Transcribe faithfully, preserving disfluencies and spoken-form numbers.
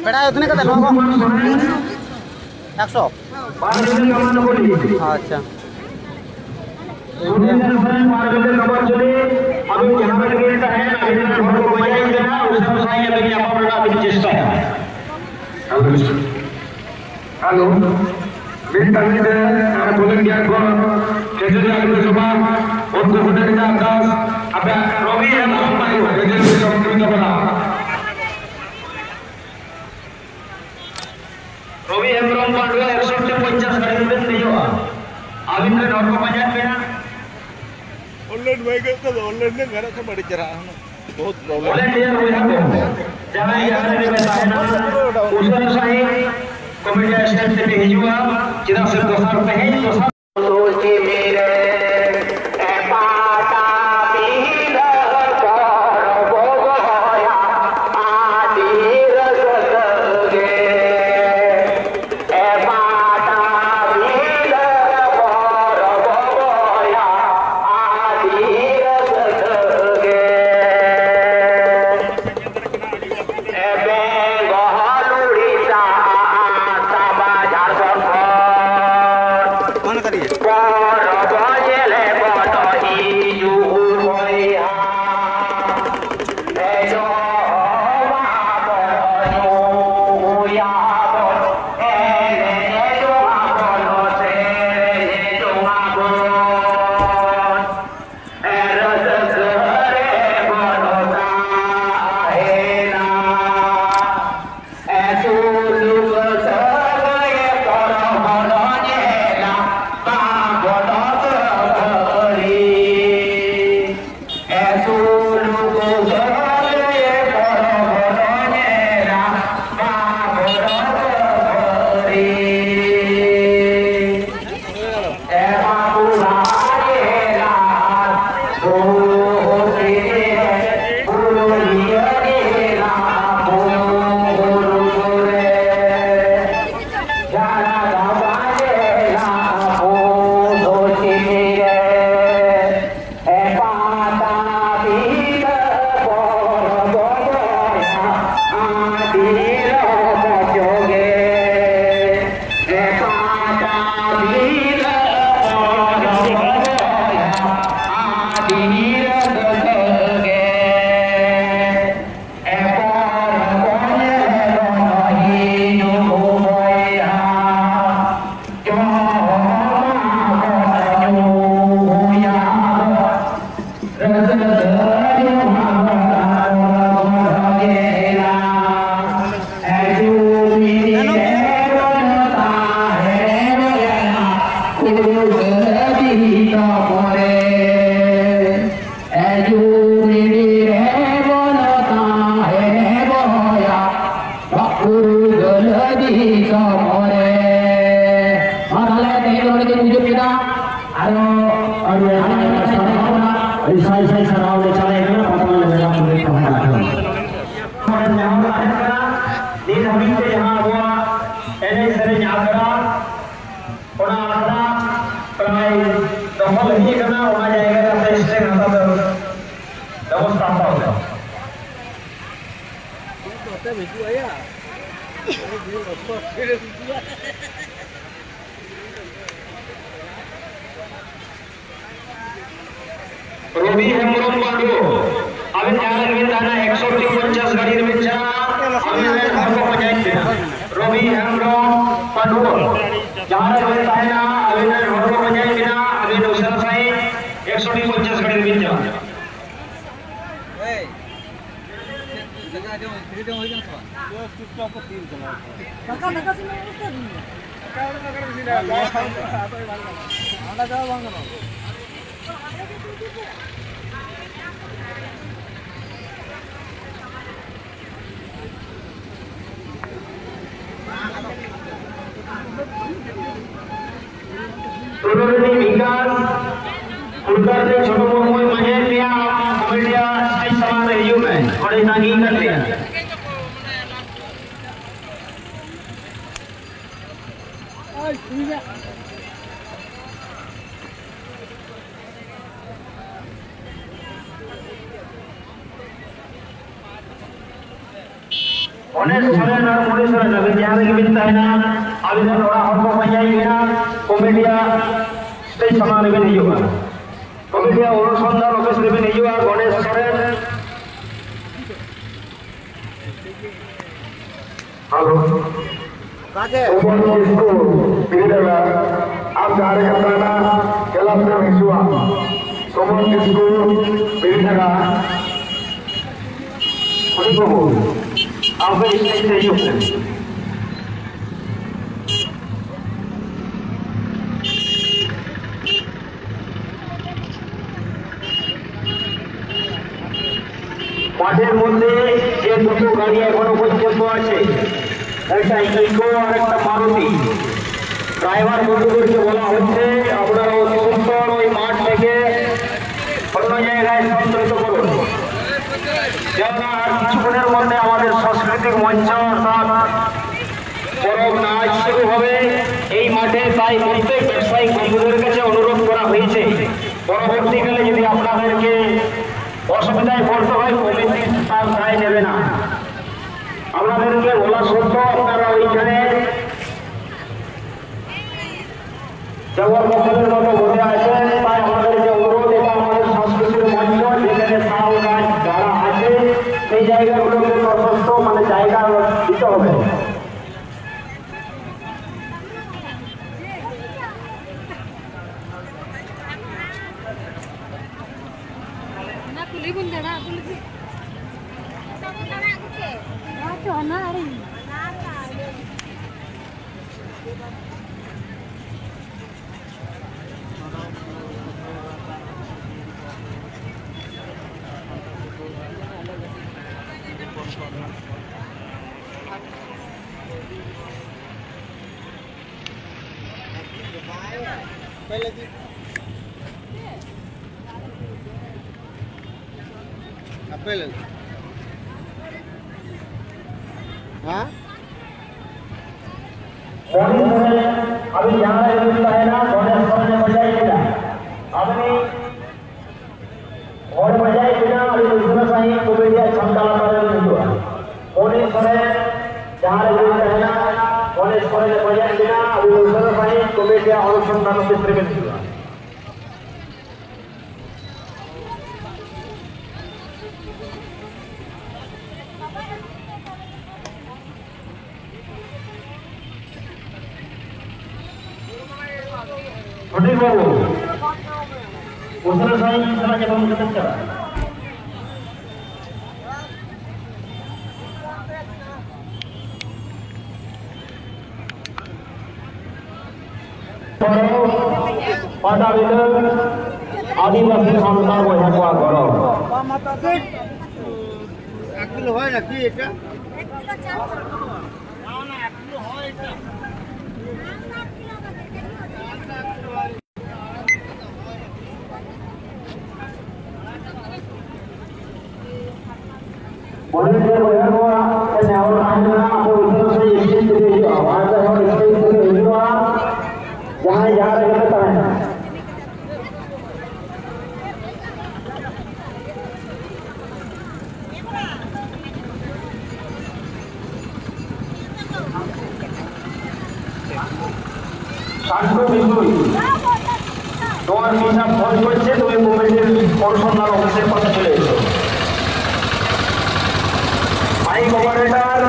ᱯᱮᱲᱟ ᱛᱤᱱᱟᱹᱜ ᱠᱟᱛᱮ ᱱᱚᱣᱟ ᱠᱚ? ᱮᱠᱥᱚ᱾ ᱟᱪᱪᱷᱟ᱾ ᱦᱮᱞᱳ, ᱢᱤᱫ ᱛᱟᱹᱜᱤ ᱨᱮ ᱟᱨ ᱵᱚᱞᱮᱱ ᱜᱮᱭᱟ ᱠᱚ, ᱠᱷᱮᱡᱩᱨᱤ ᱟᱹᱜᱩ ᱥᱚᱵᱷᱟ, ᱩᱱᱠᱩ ᱦᱚᱸ ᱢᱮᱱᱟᱜ ᱫᱟᱥ, ᱟᱯᱮ ᱨᱚᱵᱤ ᱦᱮᱢᱵᱨᱚᱢ ᱛᱟᱠᱚ, ᱠᱷᱮᱡᱩᱨᱤ ᱥᱚᱵᱷᱟ ᱠᱚ ᱢᱮᱱᱟᱜ ᱵᱚᱱᱟ᱾ ᱨᱚᱵᱤ ᱦᱮᱢᱵᱨᱚᱢ ᱯᱟᱹᱰᱩᱣᱟᱹ ᱮᱠᱥᱚ ᱯᱚᱧᱪᱟᱥ ᱜᱟᱹᱰᱤ ᱨᱮᱵᱮᱱ ᱫᱮᱡᱚᱜᱼᱟ᱾ ᱟᱹᱵᱤᱱ ᱨᱮᱱ ᱦᱚᱲ ᱠᱚ ᱯᱟᱸᱡᱟᱭᱮᱫ ᱵᱮᱱᱟ᱾ ᱚᱱᱞᱟᱭᱤᱱ ᱵᱟᱭ ᱜᱟᱱᱚᱜ ᱠᱟᱱᱟ, ᱚᱱᱞᱟᱭᱤᱱ ᱜᱮ ᱜᱟᱱᱚᱜ ᱠᱷᱟᱱ ᱟᱹᱰᱤ ᱪᱮᱦᱨᱟ ᱦᱩᱱᱟᱹᱝ᱾ ᱵᱚᱦᱩᱛ ᱯᱨᱚᱵᱞᱮᱢ᱾ ᱚᱱᱞᱟᱭᱤᱱ ᱨᱮ ᱦᱩᱭ ᱟᱠᱟᱱᱟ᱾ ᱡᱟᱦᱟᱸᱭ ᱡᱟᱦᱟᱸ ᱨᱮ ᱵᱮᱱ ᱛᱟᱦᱮᱱᱟ, ᱩᱥᱟᱹᱨᱟ ᱥᱟᱺᱦᱤᱡ ᱠᱚᱢᱤᱴᱤ ᱥᱴᱮᱴ ᱛᱮᱯᱮ ᱦᱤᱡᱩᱜᱼᱟ, ᱪᱮᱫᱟᱜ ᱥᱮ ᱫᱚᱥᱟᱨ ᱛᱮᱦᱮᱧ ᱫᱚᱥᱟᱨ ᱥᱩᱪᱤ ᱢᱤᱨᱮ ᱮᱯᱟᱴᱟ ᱵᱤᱦᱤᱱᱟᱹ ᱯᱚᱨᱚᱵᱽ ᱵᱚᱭᱟ ᱟᱹᱰᱤ ᱨᱟᱹᱥᱠᱟᱹ ᱜᱮ᱾ ᱮᱯᱟᱴᱟ ᱵᱤᱦᱤᱱᱟᱹ ᱯᱚᱨᱚᱵᱽ ᱵᱚᱭᱟ ᱟᱹᱰᱤ ᱨᱟᱹᱥᱠᱟᱹ ᱜᱮ᱾ ᱮ ᱵᱮᱝᱜᱚᱞ ᱩᱲᱤᱥᱥᱟ ᱟᱥᱟᱢ ᱡᱷᱟᱲᱠᱷᱚᱸᱰ ᱠᱷᱚᱱ᱾ ᱢᱟ ᱛᱟᱦᱞᱮ ᱛᱮᱦᱮᱧ ᱫᱚ ᱱᱚᱰᱮ ᱜᱮ ᱢᱩᱪᱟᱹᱫ ᱠᱮᱫᱟ᱾ ᱟᱨᱚ ᱟᱹᱰᱤ ᱟᱹᱰᱤ ᱥᱟᱭ ᱥᱟᱭ ᱥᱟᱨᱦᱟᱣ ᱞᱮ ᱪᱟᱞ ᱟᱠᱟᱱᱟ ᱯᱟᱛᱟ ᱧᱮᱞ ᱨᱮᱱᱟᱜ ᱯᱩᱨᱟᱹ ᱯᱟᱦᱴᱟ ᱠᱷᱚᱱ᱾ ᱱᱮᱦᱚᱨ ᱛᱟᱦᱮᱱ ᱠᱟᱱᱟ, ᱱᱤᱛ ᱦᱟᱹᱵᱤᱡ ᱛᱮ ᱡᱟᱦᱟᱸ ᱟᱵᱚᱣᱟᱜ ᱮᱱᱮᱡ ᱥᱮᱨᱮᱧ ᱟᱠᱷᱲᱟ, ᱚᱱᱟ ᱟᱠᱷᱲᱟ ᱯᱨᱟᱭ ᱫᱚᱠᱷᱚᱞ ᱦᱩᱭ ᱟᱠᱟᱱᱟ, ᱚᱱᱟ ᱡᱟᱭᱜᱟ ᱨᱮ ᱟᱯᱮ ᱥᱴᱮᱡᱽ ᱦᱟᱛᱟᱣ ᱫᱚ ᱵᱮᱵᱚᱥᱛᱷᱟ ᱦᱟᱛᱟᱣ ᱯᱮ᱾ ᱨᱚᱵᱤ ᱦᱮᱢᱵᱨᱚᱢ ᱯᱟᱹᱰᱩᱣᱟᱹ, ᱟᱵᱮᱱ ᱡᱟᱦᱟᱸ ᱨᱮᱵᱮᱱ ᱛᱟᱦᱮᱱᱟ, ᱮᱠᱥᱚ ᱴᱤ ᱯᱚᱧᱪᱟᱥ ᱜᱟᱹᱰᱤ ᱨᱮᱵᱮᱱ ᱪᱟᱞᱟᱜᱼᱟ, ᱟᱵᱮᱱ ᱨᱮᱱ ᱦᱚᱲ ᱠᱚ ᱯᱟᱸᱡᱟᱭᱮᱫ ᱵᱮᱱᱟ᱾ ᱨᱚᱵᱤ ᱦᱮᱢᱵᱨᱚᱢ ᱯᱟᱹᱰᱩᱣᱟᱹ, ᱡᱟᱦᱟᱸ ᱨᱮᱵᱮᱱ ᱛᱟᱦᱮᱱᱟ, ᱟᱵᱮᱱ ᱨᱮᱱ ᱦᱚᱲ ᱠᱚ ᱯᱟᱸᱡᱟᱭᱮᱫ ᱵᱮᱱᱟ, ᱟᱵᱮᱱ ᱩᱥᱟᱹᱨᱟ ᱥᱟᱺᱦᱤᱡ ᱮᱠᱥᱚ ᱴᱤ ᱯᱚᱧᱪᱟᱥ ᱜᱟᱹᱰᱤ ᱨᱮᱵᱮᱱ ᱪᱟᱞᱟᱜᱼᱟ᱾ ᱫᱟᱠᱟ, ᱫᱟᱠᱟ ᱥᱮᱱᱟᱜ ᱵᱮᱵᱚᱥᱛᱷᱟ ᱫᱤᱧ ᱢᱮ᱾ ᱚᱸᱰᱮ ᱪᱟᱞᱟᱣ ᱵᱟᱝ ᱜᱟᱱᱚᱜᱼᱟ᱾ ᱛᱩᱞᱟᱹᱢᱩᱞᱤ ᱵᱤᱠᱟᱥ, ᱠᱩᱲᱠᱟᱨ ᱨᱮ ᱪᱷᱳᱴᱳ ᱢᱩᱨᱢᱩᱭ ᱯᱟᱸᱡᱟᱭᱮᱫ ᱢᱮᱭᱟ, ᱟᱢ ᱠᱚᱢᱤᱴᱤᱭᱟᱜ ᱥᱴᱮᱡ ᱥᱟᱢᱟᱝ ᱨᱮ ᱦᱤᱡᱩᱜ ᱢᱮ, ᱚᱸᱰᱮ ᱛᱟᱺᱜᱤ ᱠᱟᱫ ᱢᱮᱭᱟ᱾ ᱚᱱᱮ ᱥᱚᱨᱮᱱ ᱟᱨ ᱢᱩᱱᱤ ᱥᱚᱨᱮᱱ, ᱟᱹᱵᱤᱱ ᱡᱟᱦᱟᱸ ᱨᱮᱜᱮ ᱵᱤᱱ ᱛᱟᱦᱮᱱᱟ, ᱟᱹᱵᱤᱱ ᱨᱮᱱ ᱚᱲᱟᱜ ᱦᱚᱲ ᱠᱚ ᱯᱟᱸᱡᱟᱭᱮᱫ ᱵᱤᱱᱟ, ᱠᱚᱢᱤᱴᱤᱭᱟᱜ ᱥᱴᱮᱡ ᱥᱟᱢᱟᱝ ᱨᱮᱵᱤᱱ ᱦᱤᱡᱩᱜᱼᱟ᱾ ᱢᱤᱰᱤᱭᱟ ᱚᱱᱩᱥᱚᱱᱫᱷᱟᱱ ᱚᱯᱷᱤᱥ ᱨᱮᱵᱤᱱ ᱦᱤᱡᱩᱜᱼᱟ, ᱜᱚᱱᱮᱥ ᱥᱚᱨᱮᱱ᱾ ᱦᱮᱞᱳ᱾ ᱚᱠᱟᱛᱮ? ᱥᱚᱢᱚᱱ ᱠᱤᱥᱠᱩ, ᱵᱤᱨᱤᱰᱟᱸᱜᱟ, ᱟᱢ ᱡᱟᱦᱟᱸ ᱨᱮᱜᱮᱢ ᱛᱟᱦᱮᱱᱟ, ᱠᱞᱟᱵᱽ ᱨᱮᱢ ᱦᱤᱡᱩᱜᱼᱟ᱾ ᱥᱚᱢᱚᱱ ᱠᱤᱥᱠᱩ, ᱵᱤᱨᱤᱰᱟᱸᱜᱟ᱾ ᱦᱩᱰᱤᱧ ᱵᱟᱹᱵᱩ, ᱟᱢ ᱫᱚ ᱥᱴᱮᱡ ᱛᱮ ᱦᱤᱡᱩᱜ ᱢᱮ᱾ মাঠের মধ্যে যে দুটো গাড়ি এখনো পর্যন্ত আছে, একটা ইকো আর একটা মারুতি। ড্রাইভার বন্ধুদেরকে বলা হচ্ছে, আপনারা অতি সত্বর ওই মাঠ থেকে অন্য জায়গায় স্থানান্তরিত করুন, কেননা আর কিছুক্ষণের মধ্যে আমাদের সাংস্কৃতিক মঞ্চ অর্থাৎ পরব নাচ শুরু হবে এই মাঠে। তাই প্রত্যেক ব্যবসায়িক বন্ধুদের কাছে অনুরোধ করা হয়েছে, পরবর্তীকালে যদি আপনাদেরকে অসুবিধায় পড়তে হয়, কমিটি তার দায় নেবে না। আপনাদেরকে বলা সত্ত্বেও আপনারা ওইখানে জবরদখলের মতো বসে আছেন, তাই আমাদের যে অনুরোধ, এটা আমাদের সংস্কৃতির মঞ্চ, যেখানে তাল গাছ গাড়া আছে, সেই জায়গাগুলোকে প্রশস্ত, মানে, জায়গা দিতে হবে। ᱚᱱᱟ ᱠᱩᱞᱦᱤ ᱵᱚᱱ ᱫᱟᱬᱟ ᱟᱹᱜᱩ ᱞᱮᱜᱮ᱾ ᱦᱮᱸ ᱛᱚ, ᱦᱟᱱᱟ ᱟᱲᱮ᱾ ᱚᱠᱚᱭ ᱞᱟᱹᱜᱤᱫ? ᱟᱯᱮ ᱞᱟᱹᱜᱤᱫ? ᱦᱮᱸ? ᱢᱚᱬᱮ ᱥᱚᱨᱮᱱ, ᱟᱹᱵᱤᱱ ᱡᱟᱦᱟᱸ ᱨᱮ ᱵᱤᱱ ᱛᱟᱦᱮᱱᱟ, ᱢᱚᱬᱮ ᱥᱚᱨᱮᱱ ᱮ ᱵᱟᱡᱟᱭ ᱠᱮᱫᱟ᱾ ᱟᱹᱵᱤᱱ ᱦᱚᱲ ᱵᱟᱡᱟᱭ ᱠᱮᱫᱟ, ᱟᱹᱵᱤᱱ ᱩᱥᱟᱹᱨᱟ ᱥᱟᱺᱦᱤᱡ ᱠᱚᱢᱤᱴᱤᱭᱟᱜ ᱪᱷᱟᱢᱰᱟ ᱞᱟᱛᱟᱨ ᱨᱮ ᱵᱤᱱ ᱦᱤᱡᱩᱜᱼᱟ᱾ ᱢᱚᱬᱮ ᱥᱚᱨᱮᱱ ᱡᱟᱦᱟᱸ ᱨᱮ ᱵᱤᱱ ᱛᱟᱦᱮᱱᱟ, ᱢᱚᱬᱮ ᱥᱚᱨᱮᱱ ᱮ ᱵᱟᱡᱟᱭ ᱠᱮᱫᱟ, ᱟᱹᱵᱤᱱ ᱩᱥᱟᱹᱨᱟ ᱥᱟᱺᱦᱤᱡ ᱠᱚᱢᱤᱴᱤᱭᱟᱜ ᱚᱱᱩᱥᱚᱱᱫᱷᱟᱱ ᱚᱯᱷᱤᱥ ᱨᱮᱵᱤᱱ ᱦᱤᱡᱩᱜᱼᱟ᱾ ᱥᱩᱫᱷᱤᱨ ᱵᱟᱹᱵᱩ, ᱩᱥᱟᱹᱨᱟ ᱥᱟᱺᱦᱤᱡ ᱥᱟᱞᱟᱜ ᱧᱟᱯᱟᱢ ᱠᱟᱛᱮ ᱪᱟᱞᱟᱜ᱾ ᱯᱟᱴᱟᱵᱤᱸᱫᱷᱟᱹ ᱟᱹᱫᱤᱵᱟᱹᱥᱤ ᱥᱟᱱᱛᱟᱲ ᱵᱚᱭᱦᱟ ᱠᱚᱣᱟᱜ ᱜᱚᱨᱚᱵᱽ᱾ ᱵᱚᱞᱮ ᱡᱮ ᱵᱚᱭᱦᱟ ᱠᱚᱣᱟᱜ ᱱᱮᱦᱚᱨ ᱛᱟᱦᱮᱸ ᱠᱟᱱᱟ, ᱟᱵᱚ ᱩᱥᱟᱹᱨᱟ ᱥᱟᱺᱦᱤᱡ ᱥᱴᱮᱡᱽ ᱛᱮᱜᱮ ᱦᱤᱡᱩᱜᱼᱟ, ᱵᱟᱨ ᱯᱮ ᱦᱚᱲ ᱥᱴᱮᱡᱽ ᱛᱮᱜᱮ ᱦᱤᱡᱩᱜᱼᱟ, ᱡᱟᱦᱟᱸᱭ ᱡᱟᱦᱟᱸ ᱨᱮᱜᱮ ᱯᱮ ᱛᱟᱦᱮᱱᱟ᱾ কাণ্ড বিষয়। তোমার হিসাব ভয় করছে, তুমি কমিটির কমিশনার অফিসের পাশে চলে এসো। Mic operator